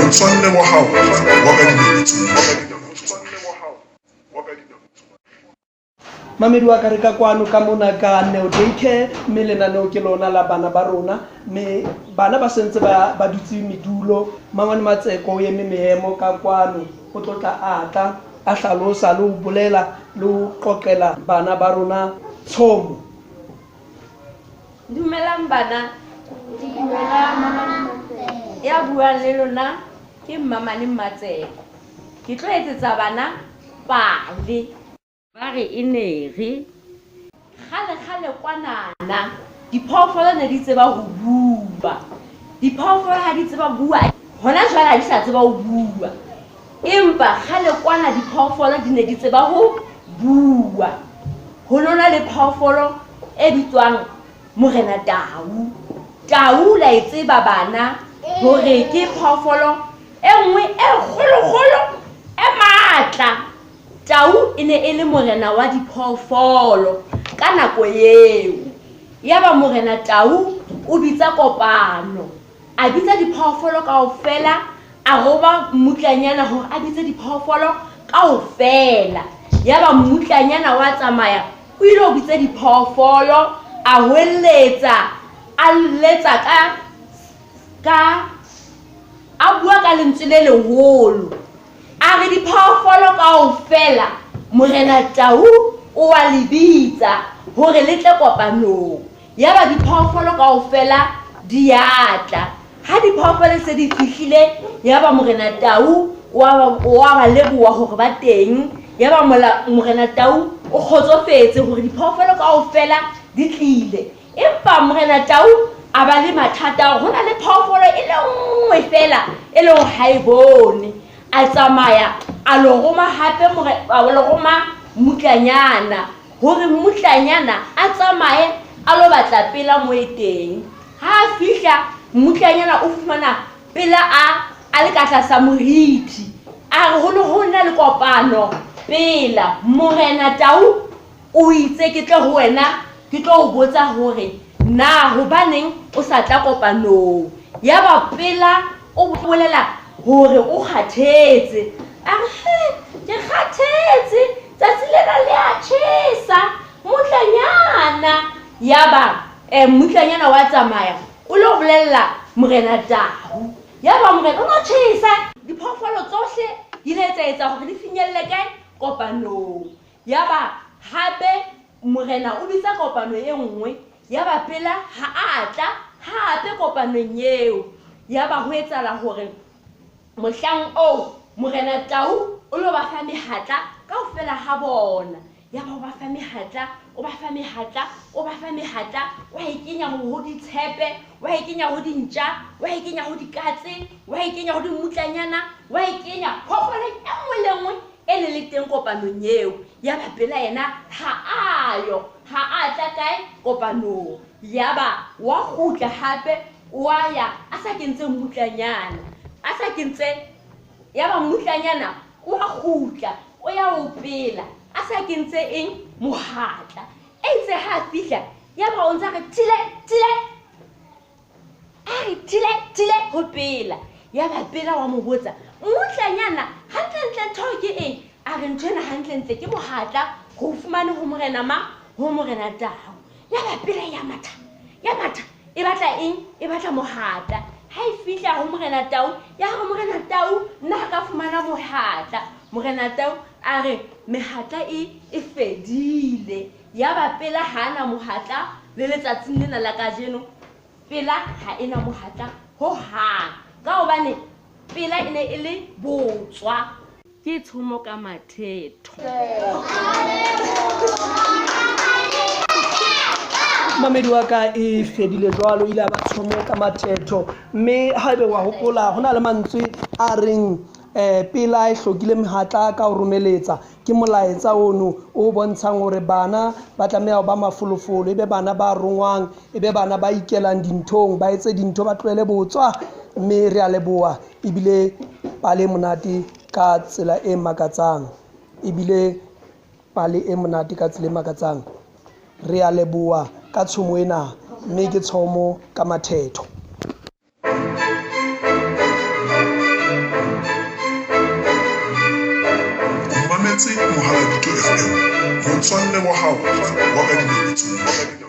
Motswalle wa hao wa ka dinako tsohle. Mamedi wa ka re ka kwano ka mona ka Neo Daycare mme lenaneo ke lona la bana ba rona mme bana ba sentse ba ba dutse medulo. Mangwane Matseko o eme meemo ka kwano o tlo tla a tla a hlalosa le ho bolela le ho qoqela bana ba rona tshomo. Dumelang bana. Dumelang mama. Ya buang le lona ke Mmamane Mmatseko. Ke tlo etsetsa bana pale. Ba re e ne re kgale kgale kwanana diphoofolo ne di tseba ho bua. Diphoofolo ha di tseba ho bua hona jwale ha di sa tseba ho bua. Empa kgale kwana diphoofolo di ne di tseba ho bua. Ho no na le phoofolo e bitswang Morena Tau. Tau la e tseba bana hore ke phoofolo e nngwe e kgolokgolo e matla. Tau e ne e le morena wa diphoofolo ka nako eo. Yaba Morena Tau o bitsa kopano. A bitsa diphoofolo kaofela, a roba mmutlanyana hore a bitse diphoofolo kaofela. Yaba mmutlanyana wa tsamaya o ile ho bitsa diphoofolo, a hweletsa, a letsa ka ka a bua ka lentswe le leholo. A re diphoofolo kaofela Morena Tau o a le bitsa hore le tle kopanong. Yaba diphoofolo kaofela di a tla. Ha diphoofolo se di fihlile, yaba Morena Tau o a ba leboha hore ba teng. Yaba Morena Tau o kgotsofetse hore diphoofolo kaofela di tlile. Empa Morena Tau a ba le mathata a hore ho na le phoofolo e le nngwe feela e leng hore ha e bone. A tsamaya a lo roma hape a lo roma mmutlanyana hore mmutlanyana a tsamaye a lo batla Pela mo e teng. Ha a fihla mmutlanyana o fumana Pela a a le ka tlasa moriti. A re ho ne ho na le kopano Pela Morena Tau O itse ke tle ho wena ke tlo o botsa hore na hobaneng o sa tla kopanong. Yaba Pela o bolela hore o kgathetse. A re, He, ke kgathetse, tsatsi lena le a tjhesa, mmutlanyana. Yaba mmutlanyana wa tsamaya o lo bolella Morena Tau. Yaba morena o no tjhesa. Diphoofolo tsohle di ile tsa etsa hore di finyelle kae? Kopanong. Yaba hape morena o bitsa kopano e nngwe, yaba Pela ha a tla hape kopanong eo. Yaba ho etsahala hore mohlang oo Morena Tau o lo ba fa mehatla kaofela ha bona. Yaba o ba fa mehatla, o ba fa mehatla, o ba fa mehatla, wa e kenya ho ditshepe, wa e kenya ho dintja, wa e kenya ho dikatse, wa e kenya ho dimmutlanyana, wa e kenya phoofolong e nngwe le e nngwe e ne le teng kopanong eo. Yaba Pela yena ha a yo, ha a tla kae kopanong. Yaba wa kgutla hape wa ya a sa kentse mmutlanyana, a sa kentse. Yaba mmutlanyana o a kgutla o ya ho Pela a sa kentse eng mohatla. Eitse ha a fihla yaba o ntse a re thile thile. A re thile thile ho Pela. Yaba Pela wa mo botsa, Mmutlanyana, hantlentle ntho eo ke eng? A re ntho ena hantlentle ke mohatla re o fumane ho morena mang? Ho morena Tau. Yaba Pela ya matha, ya matha, e batla eng? E batla mohatla. Ha e fihla ho morena Tau, ya re morena Tau, nna ha ka fumana mohatla. Morena Tau a re mehatla e e fedile. Yaba Pela ha a na mohatla le letsatsing lena la kajeno. Pela ha e na mohatla ho hang ka hobane Pela e ne e le botswa. Ke tshomo ka mathetho. Mamedi wa ka e fedile jwalo, ile a ba tshomo ka mathetho. Mme haebe wa hopola ho na le mantswe a reng um Pela e hlokile mehatla ka ho romeletsa. Ke molaetsa ono o bontshang hore bana ba tlameha ho ba mafolofolo, e be bana ba rongwang, e be bana ba ikelang dinthong, ba etse dintho, ba tlohele botswa. Mme re a leboha ebile pale e monate ka tsela e makatsang, ebile pale e monate ka tsela e makatsang. Re a leboha ka tshomo ena, mme ke tshomo ka mathetho. Motswalle wa hao wa ka dinako tsohle.